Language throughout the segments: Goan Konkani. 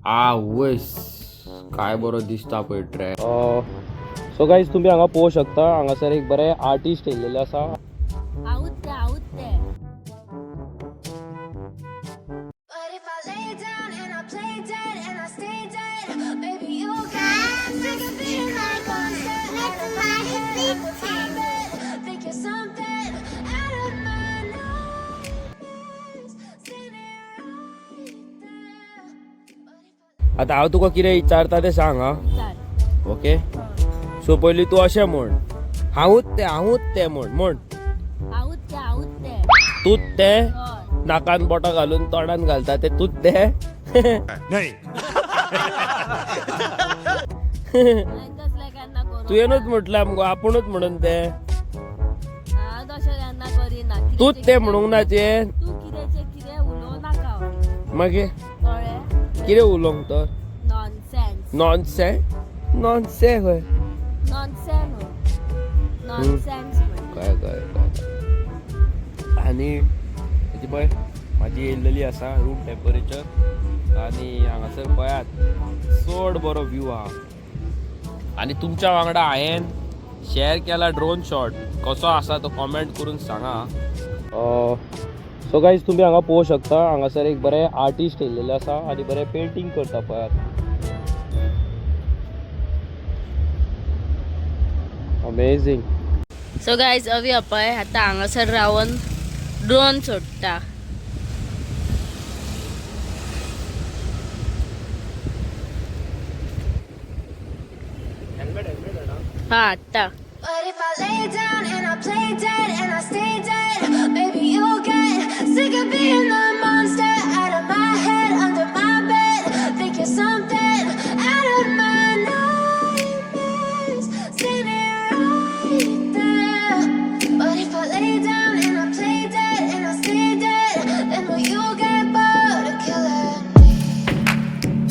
आवयस, काय बरो दिसता पळय ट्रॅक. सो गायज, तुमी हांगा पळोवंक शकता, हांगासर एक बरे आर्टिस्ट येयल्लेले आसा. हांवूच ते, हांवूच ते. But if I lay down and I play dead and I stay dead, maybe you'll get sick of being the monster. Out of my head, under my bed. Think you're something out of my nightmares. Standing right there. But if I आतां हांव तुका कितें विचारता तें सांग आं. विचार. ओके, सो पयलीं तूं अशें म्हण, हांवूच तें, हांवूच तें म्हण म्हण. हांवूच ते, हांवूच ते. तूंच तें. हय. नाकान बोटां घालून तोंडान घालता ते तूंच तें. हांवें तसलें केन्ना करूंक तुवेंनूच म्हटलें मगो, आपुणूच म्हणून तें. हांव तशें केन्ना करिना. तूंच तें म्हणूंक ना तुवें? तूं कितेंचें कितें उलोवं नाका. मागीर? कळ्ळें? कितें उलोवंक तर? नॉनसेन्स. नॉनसेन्स, नॉनसेन्स खंय. नॉनसेन्स, नॉनसेन्स म्हणजे. काय काय काय. आनी ती पळय म्हाजी येयल्लेली आसा रूम टेम्परेचर. आनी हांगासर पळयात, चड बरो व्यू आहा. आनी तुमच्या वांगडा हांवें शेअर केला ड्रोन शॉट, कसो आसा तो कॉमेंट करून सांगा. सो गायज, तुमी हांगा पळोवंक शकता, हांगासर एक बरे आर्टिस्ट येयल्लेले आसा आनी बरें पेंटींग करता, पळयात. अमेझींग. सो गायज, अवी पळय आतां हांगासर रावन ड्रोन सोडटा. Helmet, helmet. हा, हाडटा. But if I lay down and I play dead and I stay dead, maybe you'll get sick of being the monster. Out of my head, under my bed. Think you're something out of my nightmares. Standing right there. But if I lay down and I play dead and I stay dead, then will you get bored of killing me?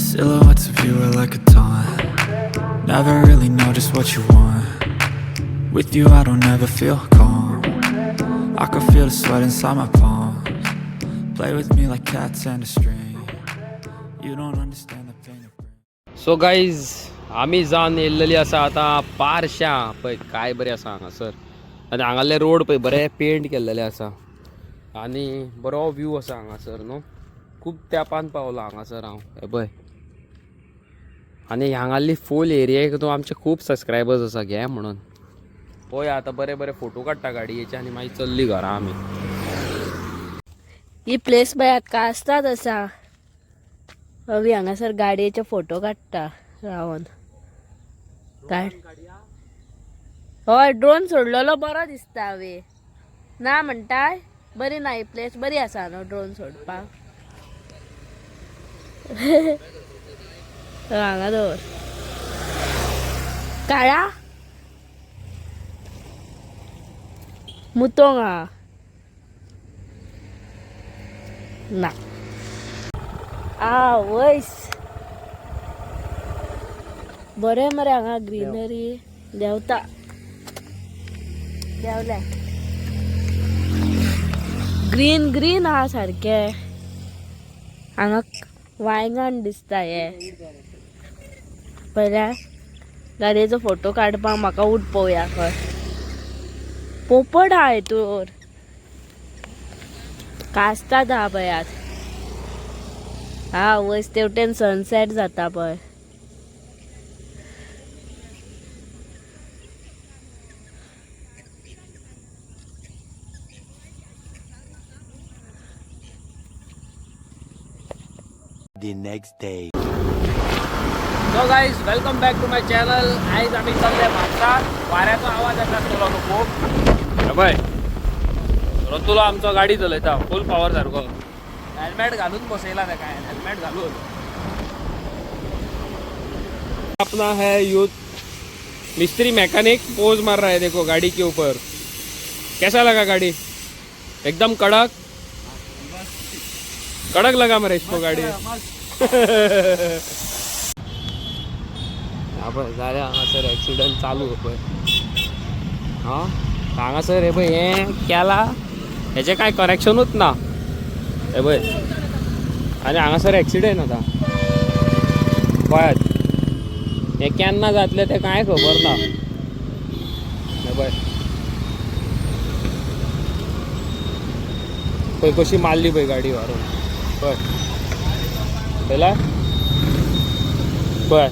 Silhouettes of you are like a taunt. Never really know just what you want. With you, I don't ever feel calm. I can feel the sweat inside my palms. Play with me like cats and a string. You don't understand the pain it brings. So guys, आमी जावन येयल्लेली आसा आतां पारश्यां. पळय काय बरें आसा हांगासर. आनी हांगासरले रोड पळय बरे पेंट केल्लेले आसा आनी बरो व्यू आसा हांगासर न्हू. खूब तेंपान पावलो हांगासर हांव, हे पळय. आनी हांगासली फूल एरियेक तूं आमचे खूब सबस्क्रायबर्स आसा, घे म्हणून. पळय, आतां बरे बरे फोटो काडटा गाडयेचे आनी मागीर चल्ली घरा आमी. ही प्लेस पळयात, कास्ताद आसा. अवी हांगासर गाडयेचे फोटो काडटा रावन. हय, ड्रोन सोडलेलो बरो दिसता. अवी ना म्हणटाय, बरी ना ही प्लेस? बरी आसा न्हू ड्रोन सोडपाक? हांगा दवर काळा मुतोंग आहा ना. आवयस, बरें मरे हांगा ग्रीनरी. देंवता, देंवल्या. ग्रीन ग्रीन आहा सारकें. हांगा वायंगण दिसता. हे पळयल्या, गाडयेचो फोटो काडपाक म्हाका. उठ पळोवया खंय पोपट आहा. हितूर कास्ताद आहा, पळयात. हा वयस, तेवटेन सनसेट जाता पळय. The next day. So guys, welcome back to my channel. आयज आमी चल्ले म्हापसा. वाऱ्याचो आवाज येता आसतलो न्हू खूब. हे पळय, रतुलो आमचो गाडी चलयता फूल पावर सारको. हेल्मेट घालून बसयला ताका, हेल्मेट घालून. अपना है यूथ मिस्त्री मैकेनिक, पोज मार रहा है देखो गाड़ी के ऊपर. कैसा लगा गाड़ी? एकदम कड़क कड़क लगा मेरे इसको गाड़ी. हा पळय, जालें, हांगासर एक्सिडंट चालू पळय. हा, हांगासर हे पळय, हें केला, हेचें कांय कनेक्शनूच ना. हे पळय, आनी हांगासर एक्सिडंट आतां. पळयात हें केन्ना जातलें तें कांय खबर ना. हें पळय, पळय कशी मारली पळय गाडी व्हरून. पळय पळयला, पळय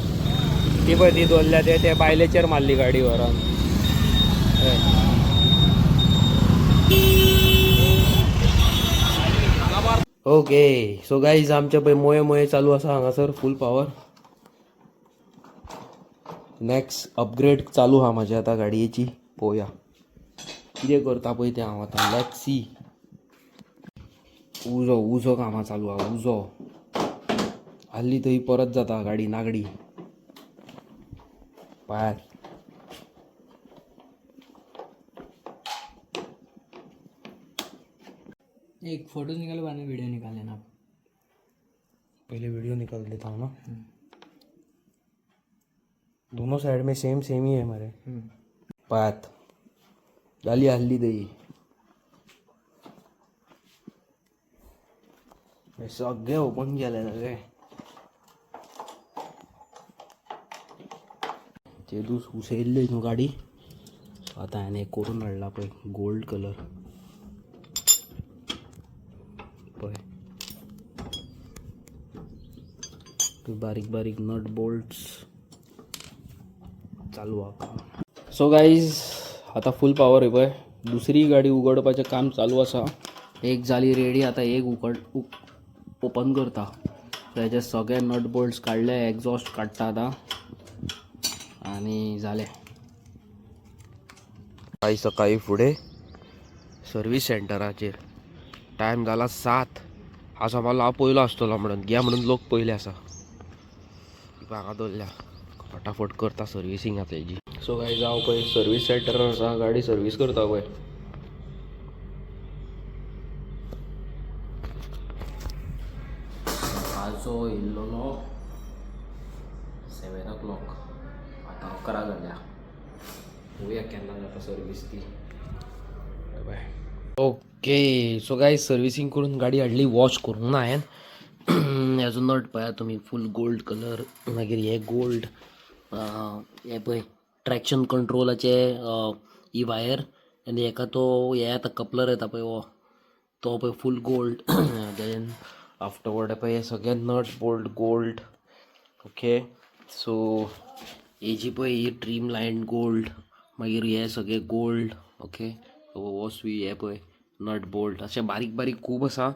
ती, पळय ती दवरल्या ते ते बायलेचेर मारली गाडी व्हरून. हय. ओके, सो गाईज, आमचे पळय मोये मोये चालू आसा हांगासर फूल पावर. नेक्स्ट अपग्रेड चालू आहा म्हाजी आतां गाडयेची. पळोवया कितें करता पळय तें हांव आतां. Let's see. उजो उजो कामां चालू आहा. उजो आहली थंय परत जाता गाडी नागडी. पायात. एक फोटो निकालो, बाद में वीडियो निकाल लेना आप. पहले वीडियो निकाल देता हूँ ना. दोनों साइड में सेम सेम ही है हमारे. पायात, जाली हल्ली दही. हे सगळे ओपन केले सगळे. चेदूस उसयल्ली न्हू गाडी. आतां हांवें एक करून हाडला पळय, गोल्ड कलर. पळय, बारीक बारीक नट बोल्ट्स चालू आहा. सो गाईज, आतां फूल पावर आहे पळय. दुसरी गाडी उगडपाचें काम चालू आसा. एक जाली रेडी, आतां एक उकड ओपन करता. हेजे सगळे नट बोल्ट्स काडले, एग्जॉस्ट काडटा आतां आनी जालें. सकाळी सकाळी फुडें सर्वीस सेंटराचेर टायम जाला 7. हांव समजलो हांव पयलो आसतलो म्हणून, घे म्हणून लोक पयले आसा. हांगा दवरल्या, फटाफट करता सर्विसींग आतां हेजी. सो गायज, हांव पळय सर्वीस सेंटरार आसा, गाडी सर्वीस करता पळय. सकाळचो येयल्लो 7 ओ क्लॉक, आतां 11 जाल्या. पळोवया केन्ना जाता सर्वीस ती. बाय. ओके, सो गायज, सर्विसींग करून गाडी हाडली. वॉश करूंक ना हांवें. हेजो नट पळयात तुमी, फूल गोल्ड कलर. मागीर हे गोल्ड, हे पळय ट्रॅक्शन कंट्रोलाचे ही वायर आनी हेका तो हे येता, कपलर येता पळय हो, तो पळय फूल गोल्ड. Then afterward पळय हे सगळे nut bolt gold. Okay, so हेजी पळय ही ट्रीम लायन गोल्ड, मागीर हे सगळे गोल्ड. ओके, हो सुई, हे पळय नट बोल्ट, अशें बारीक बारीक खूब आसा.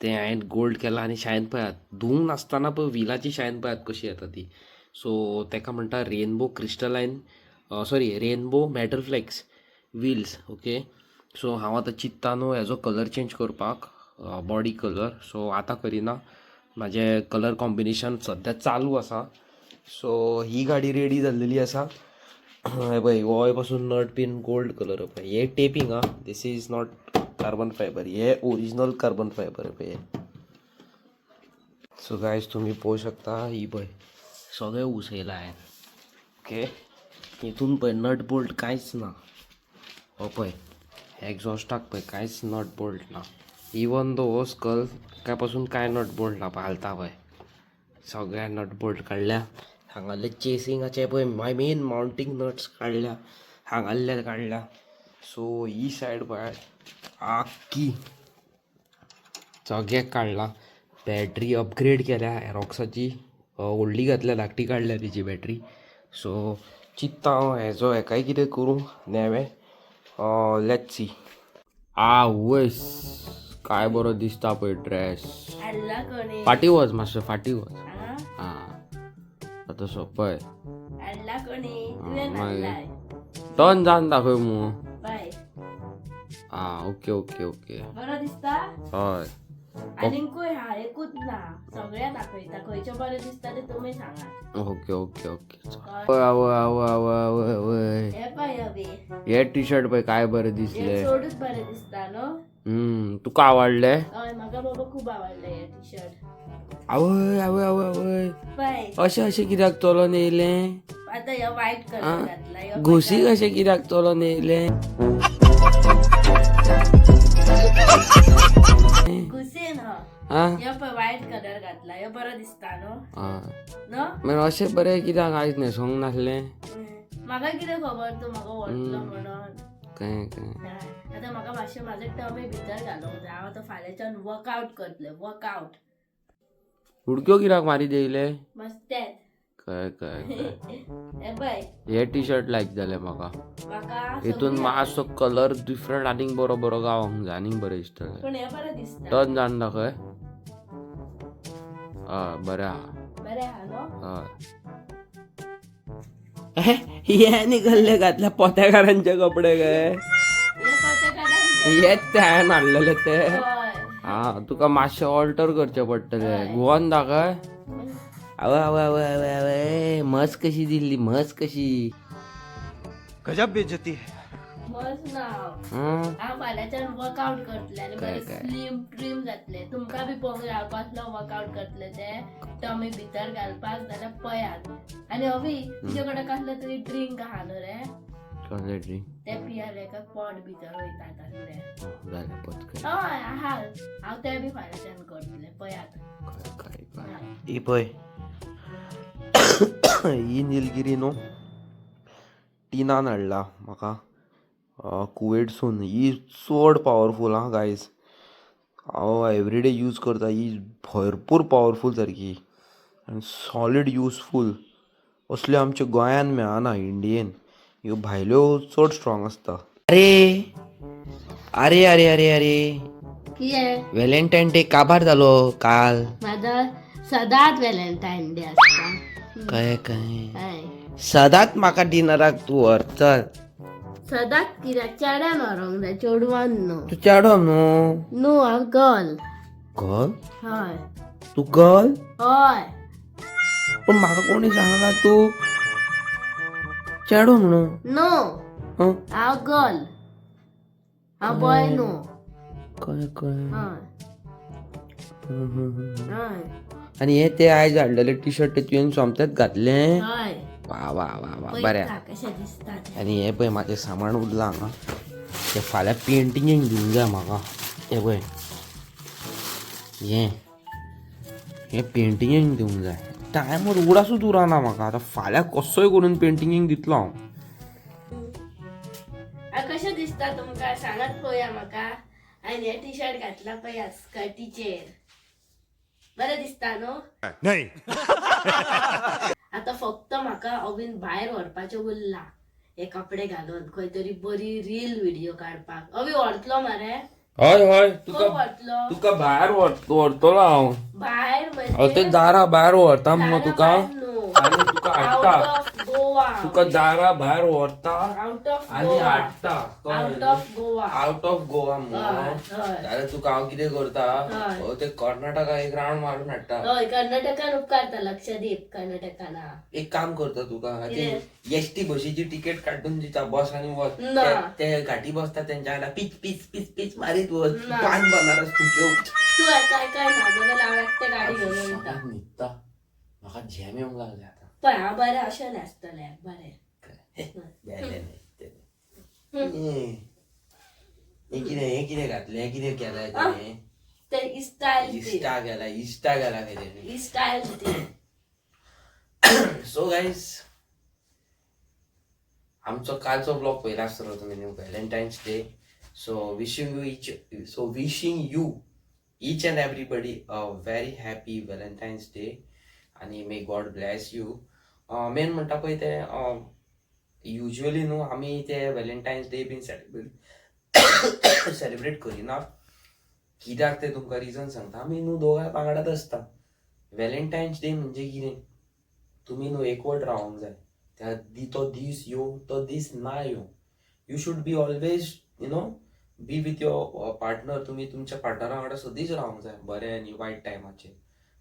तें हांवें गोल्ड केलां. आनी शायन पळयात, धुवूंक नासतना पळय विलाची शायन पळयात कशी येता ती. सो तेका म्हणटा rainbow crystalline, sorry, rainbow metal flex wheels. Okay, so हांव आतां चिंत्ता न्हू हेजो कलर चेंज करपाक, बॉडी कलर. सो आतां करिना, म्हाजें कलर कॉम्बिनेशन सद्या चालू आसा. सो ही गाडी रेडी जाल्लेली आसा. हे पळय, होय पासून नट बीन गोल्ड कलर. पळय हे टेपींग आं, this is not carbon fiber. हे ओरिजिनल कार्बन फायबर पळय. सो गायज, तुमी पळोवंक शकता, ही पळय सगळें उसयलां हांवें. ओके, हितून पळय नट बोल्ट कांयच ना. हो पळय एग्जॉस्टाक पळय कांयच नट बोल्ट ना. इवन दो हो स्कल काय पासून कांय नट बोल्ट ना. पळय हालता पळय, सगळे नट बोल्ट काडल्या. हांगासरले चेसिंगाचे पळय माय मेन मावंटींग नट्स काडल्या, हांगासरले काडल्या. सो ही सायड पळय आख्खी सगळें काडलां. बॅटरी अपग्रेड केल्या एरॉक्साची, व्हडली घातल्या, धाकटी काडल्या तिची बॅटरी. सो चिंत्ता हांव हेजो हेकाय कितें करूं नवें. Let's see. आवयस, काय बरो दिसता पळय ड्रेस. हाडला कोणी? फाटी वच मातशें, फाटी वच. आं? आं, आतां सो पळय. हाडला कोणी? तुवें मागीर. हाडलाय? टर्न जावन दाखय मु. बाय. आं, ओके ओके ओके. बरो दिसता? हय. आनीकूय हा, एकूच ना, सगळ्या दाखयता. खंयचे बरें दिसता ते तुमी सांगात. Okay okay okay. आवय आवय आवय आवय आवय आवय. हे पळय अभी. हे टी शर्ट पळय, काय बरें हे दिसले. चडूच बरें दिसता न्हू? तुका आवडले? हय, म्हाका बाबा खूब आवडलें हे टी शर्ट. आवय आवय आवय आवय. पळय. अशें अशें कित्याक चलोन येयलें? आतां ह्यो व्हायट कलर घातला ह्यो. घोशी कशें कित्याक चलोन येयलें? घुसेन हो. हा हे पळय वायट कलर घातला, हे बरो दिसता न्हू? हय. न्हू? मागीर अशें बरें कित्याक आयज न्हेसोंक नासलें? म्हाका कितें खबर तूं म्हाका व्हरतलो म्हणून. कळ्ळें कळ्ळें. हय. आतां म्हाका मातशें म्हाजो टमी भितर घालूंक जाय. हांव आतां फाल्यांच्यान वर्कआवट करतलें, वर्कआवट. उडक्यो कित्याक मारीत येयले? मस्तेच. कळ्ळें कळ्ळें कळ्ळें. हे पळय. हे टी शर्ट लायक जालें म्हाका. म्हाका हितून सगळी मातसो कलर डिफरंट आनीक बरो बरो गावोंक जाय, आनीक बरें दिसतलें. पूण हे बरें दिसता. टर्न जावन दाखय. हय, बरें आहा. बरें आहा न्हू? हय. हे निघाले घातल्या पोत्याकारांचे कपडे काय? हे पोतेकारांचे. हेच ते हांवें हाडलेले ते. हय. हा, तुका मातशें ऑल्टर करचें पडटलें. गोवन दाखय. आवय आवय आवय आवय आवय, म्हस कशी दिल्ली, म्हस कशी. गजब बेइज्जती है. मस्त ना हांव. हं? हांव फाल्यांच्यान वर्कआवट करतलें आनी काय बरें काय. स्लीम ट्रीम जातलें. तुमकां बी पळोवंक जाय हांव कसलो वर्कआवट करतलें तें टमी भितर घालपाक जाल्यार पळयात. आनी अवी, तुजे कडेन कसलो तरी ड्रिंक आहा न्हू रे? कसलें ड्रिंक? ते पियाले काय पोट भितर वयता तसलें. जालें पचकन. हय आहा, हांव तें बी फाल्यांच्यान करतलें, पळयात. काय काय काय. ही पळय, ही निलगिरी न्हू टिनान हाडला म्हाका कुवेटसून. ही चड पावरफूल आं गायज, हांव एवरीडे यूज करता. ही भरपूर पावरफूल सारकी आनी सॉलीड युजफूल. असल्यो आमच्या गोंयान मेळना इंडियेन, ह्यो भायल्यो चड स्ट्रॉंग आसता. अरे अरे अरे अरे अरे. कितें? व्हॅलेंटायन डे काबार जालो काल. म्हाजो सदांच व्हॅलेंटायन डे आसता. कळ्ळें कळ्ळें. हय. सदांच म्हाका डिनराक तूं व्हरता. सदांच कित्याक? चेड्यान व्हरूंक जाय, चेडवान न्हू. तूं चेडो न्हू? न्हू, हांव गर्ल. गर्ल? हय. तूं गर्ल? हय. पूण म्हाका कोणी सांगला तूं चेडो म्हणून. न्हू. हं? हांव गर्ल, हांव बॉय न्हू. कळ्ळें कळ्ळें. हय. हं, हं, हं. हय. आनी हे ते आयज हाडलेले टी शर्ट ते तुवें सोमतेच घातलें? हय. वा वा वा वा, बरें. पळयता कशें दिसता तें. आनी हे पळय म्हाजें सामान उरलां हांगा, तें फाल्यां पेंटिंगेक दिवंक जाय म्हाका. हें पळय, हें हें पेंटिंगेक दिवंक जाय. टायमर उगडासूच उरना म्हाका. आतां फाल्यां कसोय करून पेंटिंगेक दितलो हांव. आ, कशें दिसता तुमकां सांगात पळोवया म्हाका. आनी हे टी शर्ट घातला पळया स्कर्टीचेर, बरें दिसता न्हू? आतां फक्त म्हाका अवीन भायर व्हरपाचें उरलां हे कपडे घालून खंय तरी बरी रील व्हिडियो काडपाक. अवी व्हरतलो मरे? हय हय. खंय तुका व्हरतलो? तुका भायर व्हरतलो हांव. भायर हांव म्हणजे? ते दारा भायर व्हरता मुगो तुका. न्हू. आनी तुका आउट हाडटा. ऑफ गोवा. तुका दारा भायर व्हरता आउट ऑफ आनी गोवा. हाडटा. Out of Goa. Out of Goa हय मुगो. हय. जाल्यार तुका हांव कितें करता, हय. हो ते कर्नाटका एक राउंड मारून हाडटा. हय, कर्नाटकान उपकारता, लक्षदीप कर्नाटकान हा. एक काम करता तुका, कितें? एसटी बशीची तिकेट काडून दिता, बस आनी वच. ना. ते घाटी बसता तेंच्या वांगडा पीच पीच पीच पीच मारीत वच. ना. पान बनारस तुज्यो. तूं येता काय ना जाल्यार हांव एकटें गाडी घेवन वयता. न्हिदता, म्हाका झेम येवंक लागले आतां. पळय हांव बरें अशें न्हेसतलें बरें. बेलें न्हिदतलें. हें कितें, हें कितें घातलें, हें कितें केलां तेणें? ते स्टायल ती. इस्टा केला, इस्टा केला खंय तेणें. स्टायल ती. सो गायज, आमचो कालचो ब्लॉग पयला आसतलो तुमी न्हू, Valentine's Day. So wishing you each and everybody a very happy Valentine's Day आनी may God bless you. Main म्हणटा पळय तें, युजली न्हू आमी ते व्हॅलेंटायन्स डे बीन सेलिब्रेट करिना. कित्याक तें तुमकां रिजन सांगता. आमी न्हू दोगांय वांगडाच आसता. व्हॅलेंटायन्स डे म्हणजे कितें, तुमी न्हू एकवट रावंक जाय. त्या तो दीस येवं, तो दीस ना येवं, you should be always be with your partner. तुमी तुमच्या पार्टनरा वांगडा सदींच रावंक जाय, बरें आनी वायट टायमाचेर.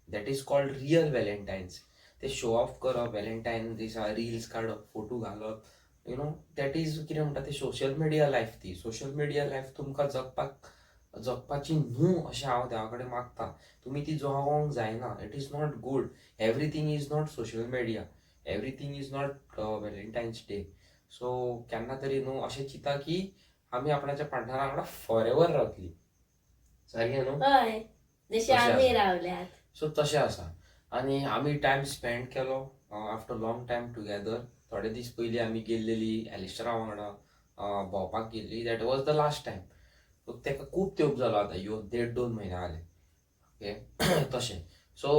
That is called real Valentine's. ते शो ऑफ करप, व्हॅलेंटायन दिसा रिल्स काडप, फोटो घालप, you know that is कितें म्हणटा ते सोशल मिडिया लायफ. ती सोशल मिडिया लायफ तुमकां जगपाची न्हू अशें हांव देवा कडेन मागता. तुमी ती जगोंक जायना. It is not good. Everything is not social media, everything is not Valentine's Day. So केन्ना तरी न्हू अशें चिंता की आमी आपणाच्या पार्टनरा वांगडा फॉर एवर रावतली, सारकें न्हू? हय. जशे आमी रावल्यात. सो तशें आसा आनी आमी टायम स्पेंड केलो आफ्टर लॉंग टायम टुगेदर. थोडे दीस पयलीं आमी गेल्लेली एलिस्टरा वांगडा भोंवपाक गेल्ली. That was the last time. So ताका खूब तेंप जालो आतां येवन, देड दोन म्हयने जाले. ओके, तशें. सो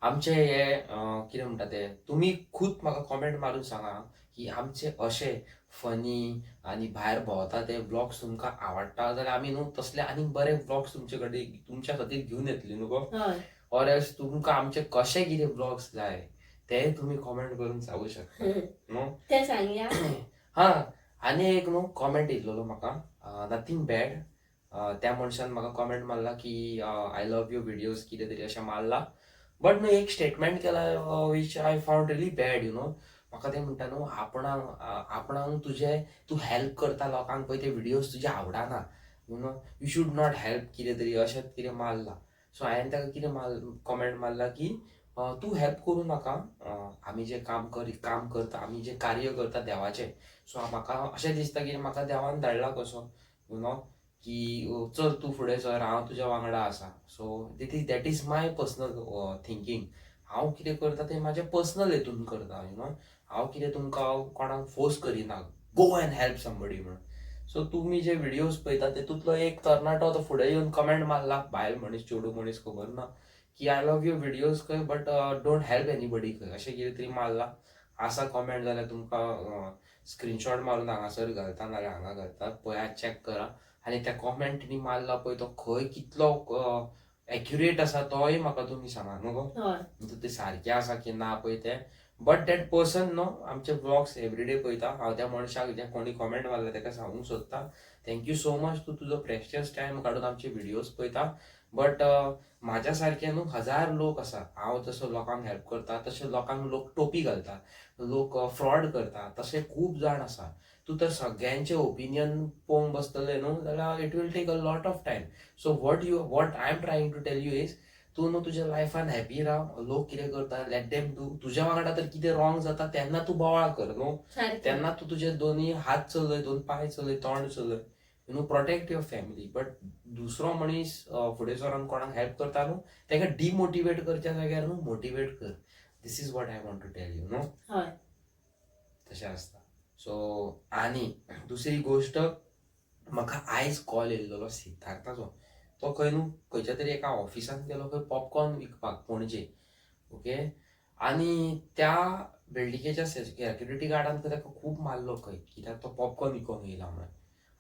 आमचे हे कितें म्हणटा ते, तुमी खूद म्हाका कॉमेंट मारून सांगा की आमचे अशे फनी आनी भायर भोंवता ते ब्लॉग्स तुमकां आवडटा जाल्यार आमी न्हू तसले आनीक बरे ब्लॉग्स तुमचे कडेन, तुमच्या खातीर घेवन येतली न्हू गो. हय. ऑर एल्स तुमकां आमचे कशे कितें ब्लॉग्स जाय ते तुमी कॉमेंट करून सांगू शकता न्हू. ते सांगया. हा, आनी एक न्हू कॉमेंट येयल्लो म्हाका, नथींग बॅड. त्या मनशान म्हाका कॉमेंट मारला की I love your videos कितें तरी अशें मारला. बट न्हू एक स्टेटमेंट केला which I found really bad, you know. म्हाका ते म्हणटा न्हू, आपणाक आपणाक तुजे तूं हेल्प करता लोकांक पळय ते विडियोज तुजे आवडना, you know, you should not help कितें तरी अशें कितें मारला. सो हांवें ताका कितें मार कॉमेंट मारला की तूं हेल्प करूं नाका. आमी जे काम करता, आमी जे कार्य करता देवाचें, सो म्हाका अशें दिसता की म्हाका देवान धाडला कसो, you know, की चल तूं फुडें सर, हांव तुज्या वांगडा आसा. So that is my personal thinking. हांव कितें करता तें म्हाजें पर्सनल हेतून करता, you know. हांव कितें तुमकां कोणाक फोर्स करिना, गो एंड हेल्प समबडी म्हणून. सो तुमी जे विडियोज पळयता तेतूंतलो एक तरणाटो तो फुडें येवन कमेंट मारला, बायल मनीस चेडूं मनीस खबर ना, की I love your videos खंय, बट don't help anybody खंय, अशें कितें तरी मारला आसा कॉमेंट. जाल्यार तुमकां स्क्रिनशॉट मारून हांगासर घालता नाल्यार हांगा घालता, पळयात, चॅक करा. आनी त्या कॉमेंट तिणी मारला पळय तो खंय कितलो एक्युरेट आसा तोय म्हाका तुमी सांगा न्हू गो. हय. ते सारकें आसा की ना पळय तें. बट that person न्हू आमचे ब्लॉग्स एवरीडे पळयता. हांव त्या मनशाक ज्या कोणी कॉमेंट मारला ताका सांगूंक सोदता, thank you so much, तूं तुजो प्रेशियस टायम काडून आमचे विडियोज पळयता. बट म्हाज्या सारके न्हू हजार लोक आसा. हांव जसो लोकांक हेल्प करता तशें लोकांक लोक टोपी घालता, लोक फ्रॉड करता, तशे खूब जाण आसा. तूं तर सगळ्यांचे ओपिनियन पळोवंक बसतले न्हू जाल्यार it will take a lot of time. So what I am trying to tell you is, तूं न्हू तुज्या लायफान हॅपी राव. लोक कितें करता, let them do. तुज्या वांगडा तर कितें रॉंग जाता तेन्ना तूं बोवाळ कर न्हू. तेन्ना तूं तुजे दोनूय हात चलय, दोन पांय चलय, तोंड चलय, you know, protect your family. But दुसरो मनीस फुडें सरोन कोणाक हेल्प करता न्हू ताका डिमोटिवेट करच्या जाग्यार न्हू मोटिवेट कर. This is what I want to tell you, न्हू. हय. तशें आसता. सो आनी दुसरी गोश्ट, म्हाका आयज कॉल येयल्लो सिद्धार्थाचो. तो खंय न्हू खंयच्या तरी एका ऑफिसान गेलो खंय पॉपकॉर्न विकपाक पणजे. ओके, आनी त्या बिल्डिंगेच्या सेक्युरिटी गार्डान ताका खूब मारलो खंय, कित्याक तो पॉपकॉर्न विकोंक येयला म्हणून.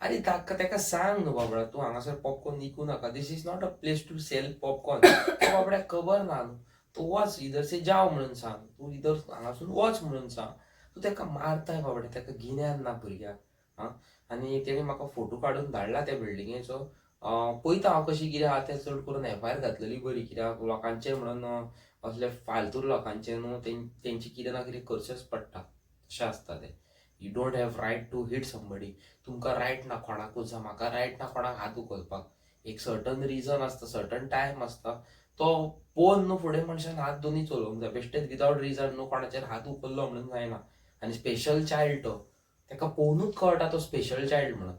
आरे, ताका सांग न्हू बाबडा, तूं हांगासर पॉपकॉर्न विकूं नाका, this is not a place to sell popcorn. तो बाबड्याक खबर ना न्हू. तूं वच, इधर से जाव म्हणून सांग, तूं इधर हांगासून वच म्हणून सांग. तूं ताका मारताय बाबड्या, ताका गिन्यान ना भुरग्याक. आं, आनी तेणी म्हाका फोटो काडून धाडला त्या बिल्डिंगेचो. पळयता हांव कशी कितें आहा तें. चड करून एफआयआर घातलेली बरी, कित्याक लोकांचे म्हणून असले फालतू लोकांचे न्हू तेंचे कितें ना कितें करचेंच पडटा. तशें आसता तें. You don't have right to hit somebody. तुमकां रायट ना कोणाकूच, जावं म्हाका रायट ना कोणाक हात उखलपाक. एक सर्टन रिजन आसता, सर्टन टायम आसता, तो पळोवन न्हू फुडें मनशान हात दोनूय चलोवंक जाय. बेश्टेच विदावट रिजन न्हू कोणाचेर हात उखल्लो म्हणून जायना. आनी स्पेशल चायल्ड तो, ताका पळोवनूच कळटा तो स्पेशल चायल्ड म्हणून.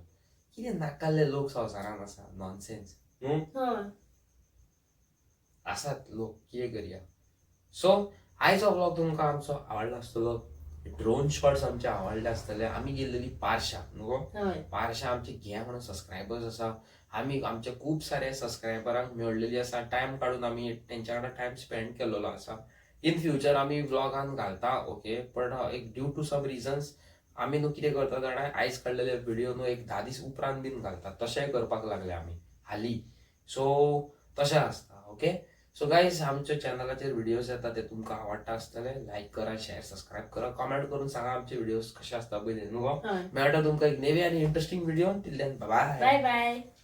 कितें नाकाल्ले लोक संवसारान आसा, नॉनसेन्स न्हू. हय. आसात लोक, कितें करया. सो आयचो व्लॉग तुमकां आमचो आवडलो आसतलो. ड्रोन शॉट्स आमचे आवडले आसतले. आमी गेल्लेली पारशा न्हू गो. हय. पारशा आमचे घे म्हणून सबस्क्रायबर्स आसा. आमी आमचे खूब सारे सबस्क्रायबरांक मेळलेली आसा. टायम काडून आमी तेंच्या वांगडा टायम स्पेंड केल्लो आसा. इन फ्युचर आमी व्लॉगान घालता, ओके. पण एक ड्यू टू सम रिजन्स आमी न्हू कितें करता जाणा, आयज काडलेले व्हिडिओ न्हू एक 10 दीस उपरांत बीन घालता. तशेंय करपाक लागले आमी हालीं. सो तशें आसता. ओके, सो गायज, आमच्या चॅनलाचेर व्हिडिओज येता ते तुमकां आवडटा आसतले. लायक करा, शेअर, सबस्क्रायब करा, कमेंट करून सांगा आमचे व्हिडिओज कशे आसता पळय ते न्हू गो. हय. मेळटा तुमकां एक नवी आनी interesting video. Till then, bye. Bye bye.